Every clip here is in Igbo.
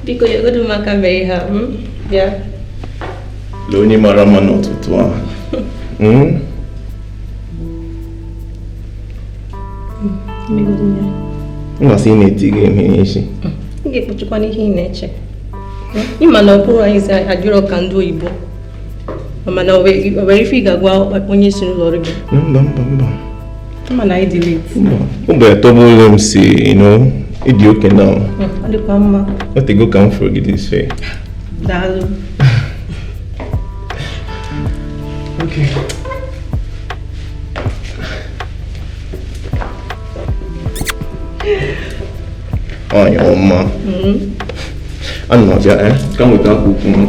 Biko nyegodu m aka mee ihe a, bịa. Lee onye mara mma n'ụtụtụ a. Mmasị ị na-eti gị ihe n'isi. Ị ga-ekpuchikwa n'ihe ị na-eche. Ịma na ọ bụrụ anyị si adịrọ ka ndị oyibo. Mana o nwere ife ị ga-agwa onye isi n'ụlọ ọrụ gị? Mba, mba, mba. Mma na anyị dị late. Mba. Ụmụ etọbụla m si, you know, ịdị oke now. Ọ dịkwa mma. Ọ tego ka m fụrụ gị this way. Daalụ. Okay. Nwanyị ọma. Ana m abịa, eh? Ka m weta akwa ukwu m.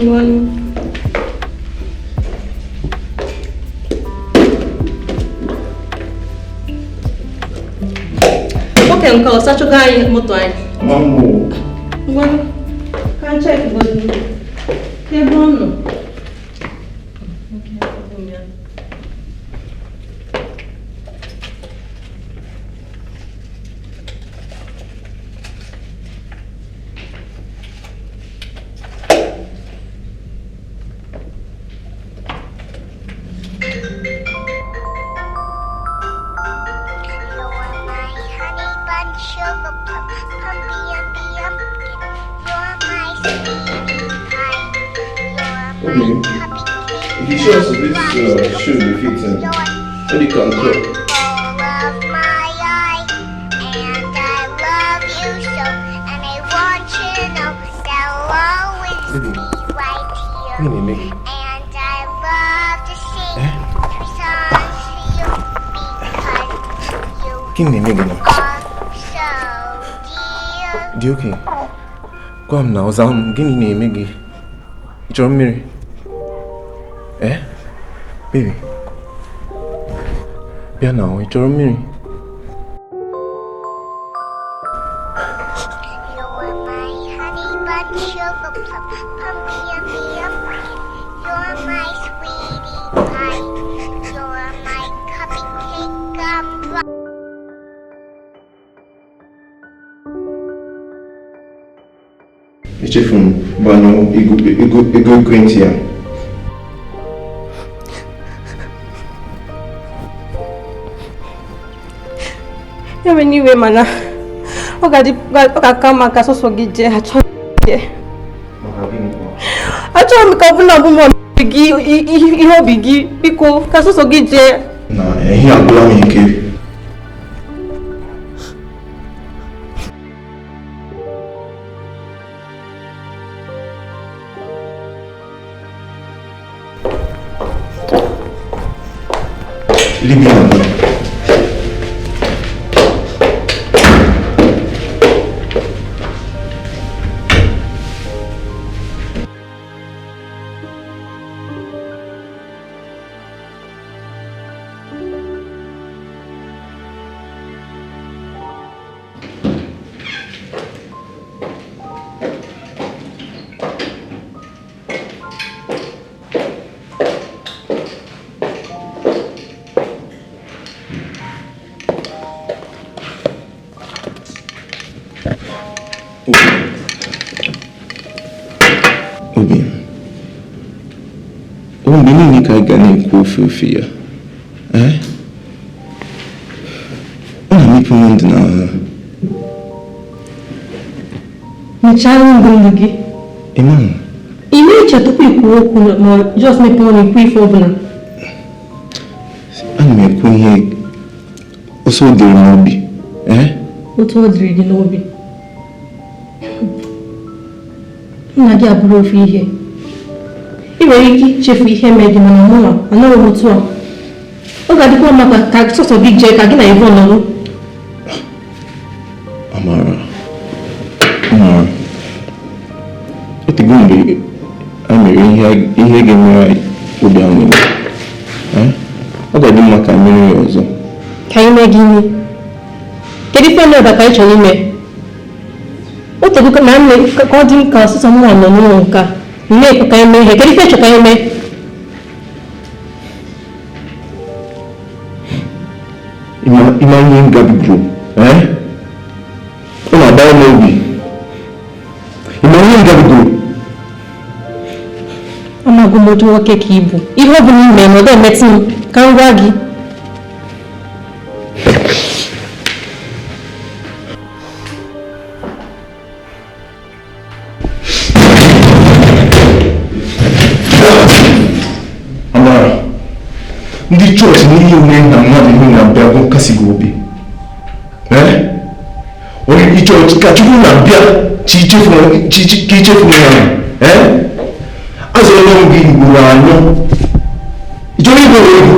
Ngwanụ. Nwoke nke ọ sachụgo anyị moto anyị. Mambo. Ngwanụ. Ka m check godu. Ebe ọ nọ. Okay, ọ bụ ya. You're my honey bun, sugar plum, pumpy umpy umpkin. You're my sweetie pie. You're my Okay. cupcake. If you sure so this shoe be fitting, what you can cut? Apple of my eye, and I love you so, and I want you to know that I'll always Baby. be right here. Gịnị na-eme gị? And I love to sing three songs to you because you Gịnị na-eme gị na? are so dear. Dị oke. Gwa m na ọza m, gịnị na-eme gị? Ị chọrọ mmiri? Eh? Baby. Bịa na ị chọrọ mmiri? You're my honey bun, sugar plum, pumpy ummy umpkin. You're my sweetie pie. You're my cupcake gumdrop. Echefuru m gbanyụọ ego ekwentị ya. Ewe n'iwe mana ọ ga-aka mma ka sọsọ gị jee. Achọghị m ka ọ bụla bụ m gị ihe obi gị, biko ka sọsọ gị jee. Na ihe agwụla m ike. Leave me alone. Obi, mgbe niile ka a ga na-ekwu ofe ofe ya, ọ na-emepụ m ndụ n'ahụ. Mechaa ndụ ndụ gị. Ị na-eche tupu ikwu okwu ma just mepee ọnụ ikwu ife ọbụla. Ana m ekwu ihe ọsọ dịrị m n'obi. Otu ọ dịrị gị n'obi. Nna gị abụrụ ofu ihe. Ị nwere ike ichefu ihe mere gị mana mụnwa anọghị m otu a. Ọ ga-adịkwa mma ka sọsọ gị jee ka gị na Yvonne nọrọ. Amara, Amara, otego mgbe a mere ihe ga-emere anyị obi aṅụrị. Ọ ga-adị mma ka mere ya ọzọ. Ka anyị mee gịnị? Kedu ife ndị ka anyị chọrọ ime? O tego na nne ka ọ dị m ka ọsịsọ mụnwa nọ n'ụlọ nka na-ekwe ka anyị mee ihe. Kedu ife chọrọ ka anyị mee? Ịma ihe m gabigoro, ọ na-agbawa m obi. Ịma ihe m gabigoro? Amaghị m otu nwoke ka ị bụ. Ihe ọ bụla i mere na ọ ga-emetụ m ka m gwa gị. Amara, ndị chọọchị niile onye na mmadụ ihe na-abịa bụ nkasi gị obi. Onye chọọchị ka Chukwu na-abịa ka ichefu ya. Azụrụ m gị ugboro anọ. Ị chọrọ ịbụ ego?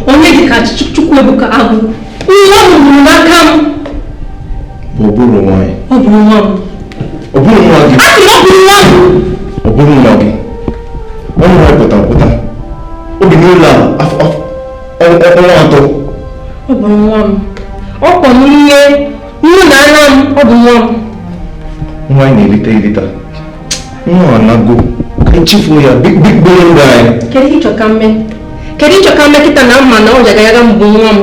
Onye dị ka Chukwuebuka Agụ, nwa m gburu n'aka m. Ọ bụrụ nwaanyị. Ọ bụrụ nwa m. Ọ bụrụ nwa gị. Asị m ọ bụrụ nwa m. Ọ bụrụ nwa gị. Ọ nwa pụta pụta. Obi n'ụlọ a ọnwa atọ. Ọ bụ nwa m. Ọ kwọ m nne nnu na anya m, ọ bụ nwa m. Nwa anyị na-eleta eleta. Nwa anago. Ka anyị chefuo ya bigboro ndụ anyị. Kedu ihe ịchọ ka m mee? Kedu ịchọ ka m mee kịta na mma na ọ jagayaga m bụ nwa m?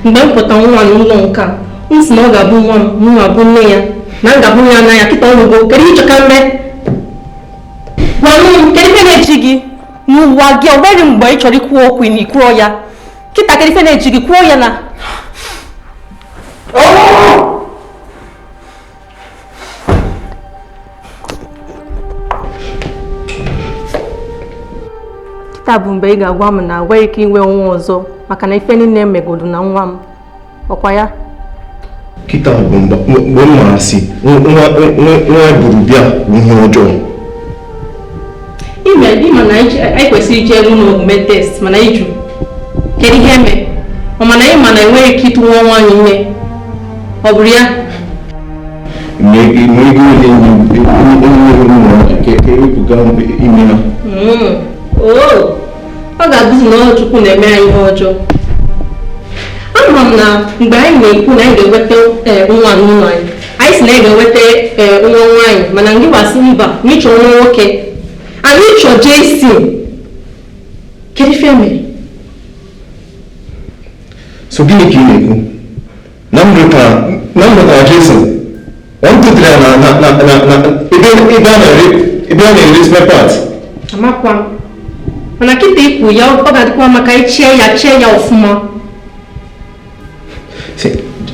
Mgbe m pụta nwa n'ụlọ nka, m sị na ọ ga-abụ nwa m, mụ abụ nne ya, na m ga-abụ ya n'anya kịta ọ nwụgo. Kedu ihe ịchọ ka m mee? Gwa m, kedu ife na-eji gị n'ụwa gị? Ọ nweghị mgbe ị chọrọ ikwu okwu na ikwuo ya. Kịta kedu ife na-eji gị kwuo ya na kịta bụ mgbe ị ga-agwa m na enweghị ike inwe nwa ọzọ maka na ife niile megodu na nwa m. Ọkwa ya? Kịta bụ mgbe m mara sị nwa buru bịa bụ ihe ọjọọ. Ịma na anyị kwesịrị ije ụlọ ọgwụ mee test mana ịjụ. Kedu ihe eme? Ọ mana ịma na enweghị ike ịtụ nwa nwaanyị ime? Ọ bụrụ ya? Mgbe ego ole ka ewepụga ime ya. Oo, ọ ga-abụzi na ọ Chukwu na-eme anyị ihe ọjọọ. Ama m na mgbe anyị na-ekwu na anyị ga-eweta nwa n'ụlọ anyị, anyị sị na anyị ga-eweta nwa nwaanyị, mana ngị gbasị mba na ịchọ nwa nwoke, anyị chọ Jason. Kedu ife mere? So gịnị ka ị na-ekwu? Na m lụtara Jason, ọ m tụtara ya na ebe a na-ere spare parts. Amakwa m. Mana kịta ikwu ya, ọ ga-adịkwa maka ichie ya chie ya ọfụma.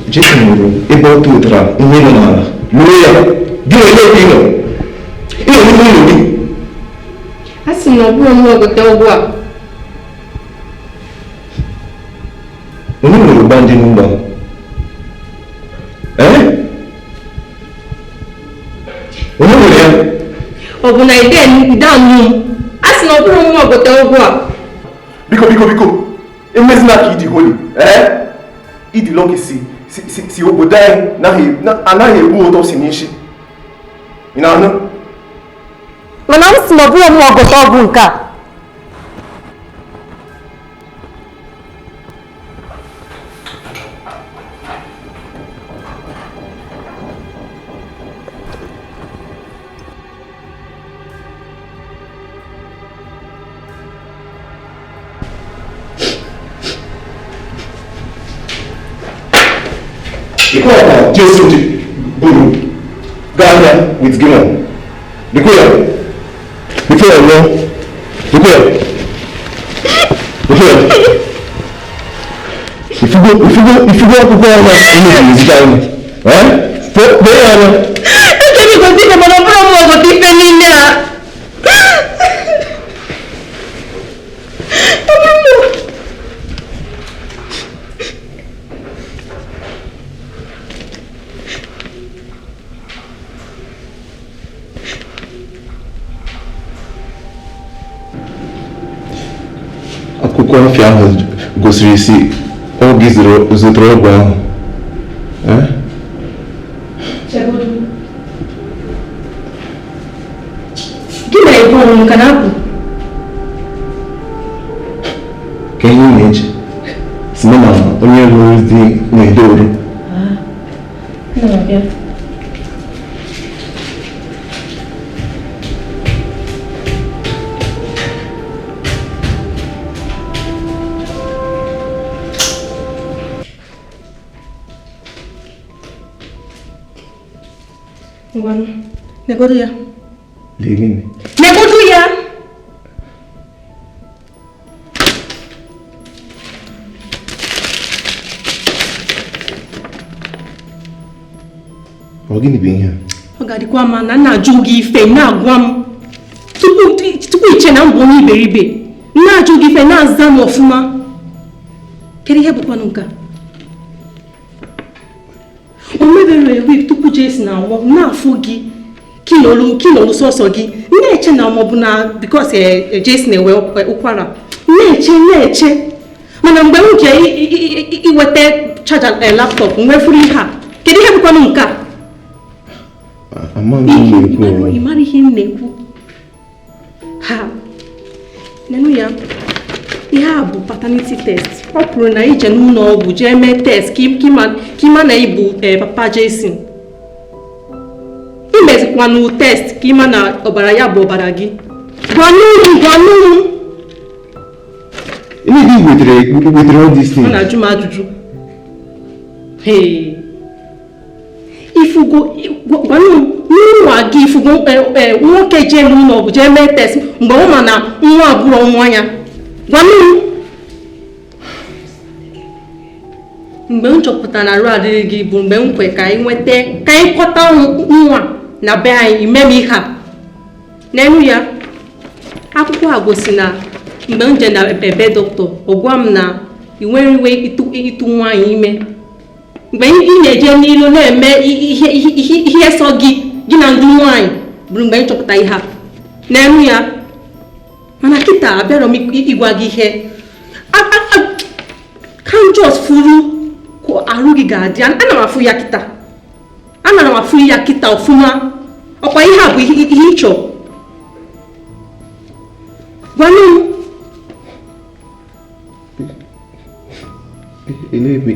Jason nwụrụ ebe ọ tụtara ihe nọ n'ala lụọ ya. Gị nwere ebe ị nọ? Ị nọ n'ime ụlọ gị. A sị na ọ bụrụ nwa gote ụgwọ a. Onye nwere ụgba ndị n'ụlọ a? Ee? Onye nwere ya? Ọ bụ na ide anụ m. A sị na ọ bụrụ nwa gote ụgwọ a. Biko biko biko, emezina ka ịdị holy. Ee? Ịdị lọkị si obodo anyị anaghị egbu ụtọ si n'isi. Ị na-anụ? Mana m sị na ọ bụrụ nwa gote ọgwụ nke a. Jason buru gaa ahịa with Gimon. Dịkwa ya. Dịkwa ya nwụọ. Dịkwa ya. Dịkwa ya. Ifugo akwụkwọ ya na ime ezigbo anyị. Eh? Kpee ya anya. Echebe gote ife mana ọ bụrụ nwa gote ife niile a. Akwụkwọ afịa ahụ gosiri isi ọ gị zụtara ọgwụ ahụ. Gị na ebe ọnwụ ka na-apụ? Ka ihe ị na-eche si na onye lụrụ di na-ede ori. Ngwanụ, negodu ya. Lee gịnị? Negodu ya! Ọ gịnị bụ ihe a? Ọ ga-adịkwa mma na nna ajụ gị ife na-agwa m tupu iche na m bụ onye iberibe. Na-ajụ gị ife na-aza m ọfụma. Kedu ihe bụkwanụ nke a? O mebere ewe tupu Jason anwụọ na-afụ gị kinolu sọsọ gị na-eche na maọbụ na bikos Jason enwe ụkwara na-eche mana mgbe m je iweta chaja laptọpụ nwefuru ihe a. Kedu ihe bụkwanụ nke a? Ị mara ihe m na-ekwu? Ha nenu ya, ihe a bụ paternity test. Ọ pụrụ na ije n'ụlọ ọgwụ jee mee test ka ịma na ị bụ papa Jason. Imezikwanụ test ka ịma na ọbara ya bụ ọbara gị. Gwanụ m. Ọ na-ajụ m ajụjụ. Ifugo gwanụ m n'ụwa gị ifugo nwoke jee n'ụlọ ọgwụ jee mee test mgbe ọ ma na nwa abụrụ nwa ya. Gwanụ m. Mgbe m chọpụtara na arụ adịghị gị bụ mgbe m kwe ka anyị nweta ka anyị kọta nwa na be anyị ime m ihe a. N'elu ya, akwụkwọ a gosi na mgbe m je na ebe dọkịta ọ gwa m na ị nwere iwe ịtụ nwaanyị ime. Mgbe ị na-eje n'ilu na-eme ihe sọ gị gị na ndị nwaanyị bụrụ mgbe m chọpụta ihe a. N'elu ya, mana kịta abịarọ m ịgwa gị ihe. Ka m just furu arụ gị ga-adị. Ana m afụ ya kịta. Ana m afụ ya kịta ọfụma. Ọkwa ihe a bụ ihe ị chọrọ. Gwanụ m. Ele ebe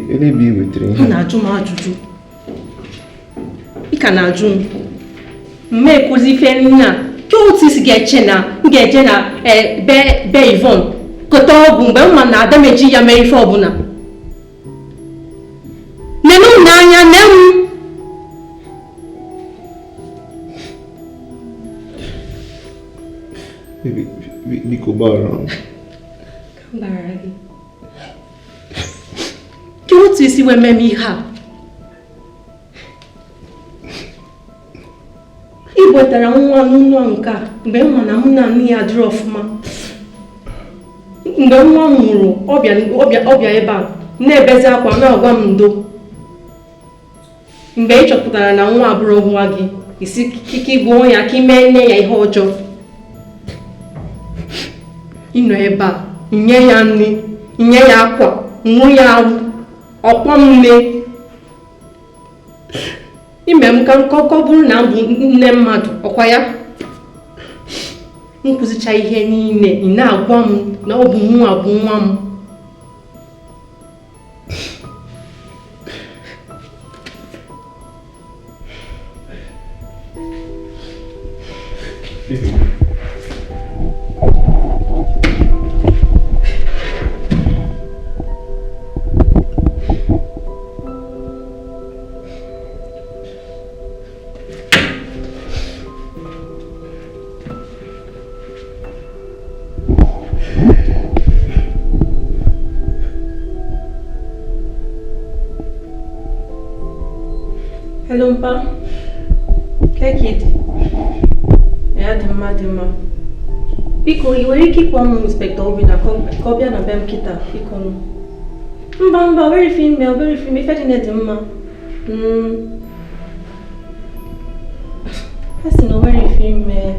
i wetara ihe Ị na-ajụ m ajụjụ. Ị ka na-ajụ m. Mma ekwuzi ife nna ke otu isi ga-eche na m ga-eje na be Yvonne gote ọgwụ mgbe m ma na ada m eji ya mee ife ọbụla. Nene m n'anya, nne m. Biko gbaghara m. Gbaghara gị. Ke otu isi wee mee m ihe a? Ị wetara nwa n'ụlọ nke a mgbe m ma na mụ na nne ya dịrị ọfụma. Mgbe nwa m nwụrụ, ọ bịa ebe a na-ebezi akwa na-agwa m ndo. Mgbe ị chọpụtara na nwa abụrụ nwa gị, isi kike gbuo ya ka ị mee nne ya ihe ọjọọ. Ị nọ ebe a, nye ya nri, nye ya akwa, nwụ ya ahụ, ọkwọ m nne. Ime m ka nkọkọ bụrụ na m bụ nne mmadụ, ọkwa ya? M kwụzicha ihe niile, ị na-agwa m na ọ bụ nwa bụ nwa m. Hello, mpa. Kee dị? Ya dị mma, dị mma. Biko, ị nwere ike ịkpọ m Inspector Obinna ka ọ bịa na be m kịta, biko nụ. Mba mba, obere ife ime, obere ife ime, ife dị na dị mma. A sị na obere ife ime,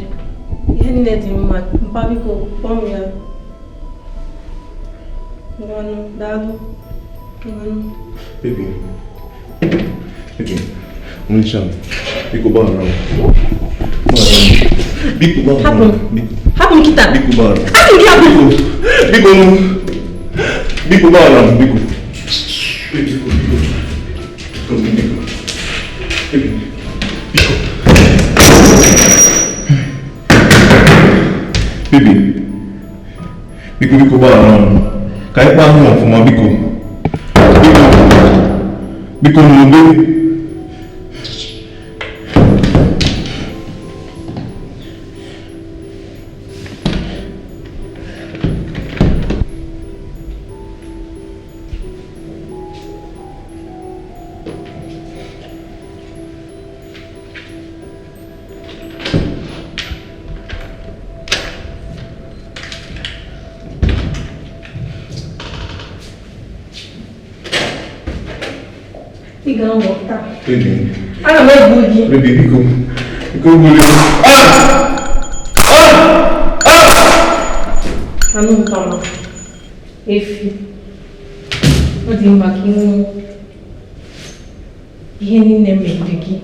ihe niile dị mma. Mpa, biko, kpọọ m ya. Ngwanụ, daalụ. Ngwanụ. Baby. Baby. Ọmalịcha m, biko gbaghara m. Gbaghara m. Biko gbaghara Hapụ m. m. Biko. Hapụ m kịta. Biko gbaghara m. Asị m gị hapụ m. Biko nụ. Biko gbaghara m, biko. Biko, biko. Biko, biko. Baby, biko. Baby. Biko, biko gbaghara m. Ka anyị kpaa ahụ ọfụma, biko. Biko. Biko nụ, baby. Ị ga-anwụ taa. Baby. Ana m egbu gị. Baby, biko. Biko, gburu m. Ah! Ah! Ah! Anụ mpama. Efi. Ọ dị mma ka ị nwụọ. Ihe niile mere gị.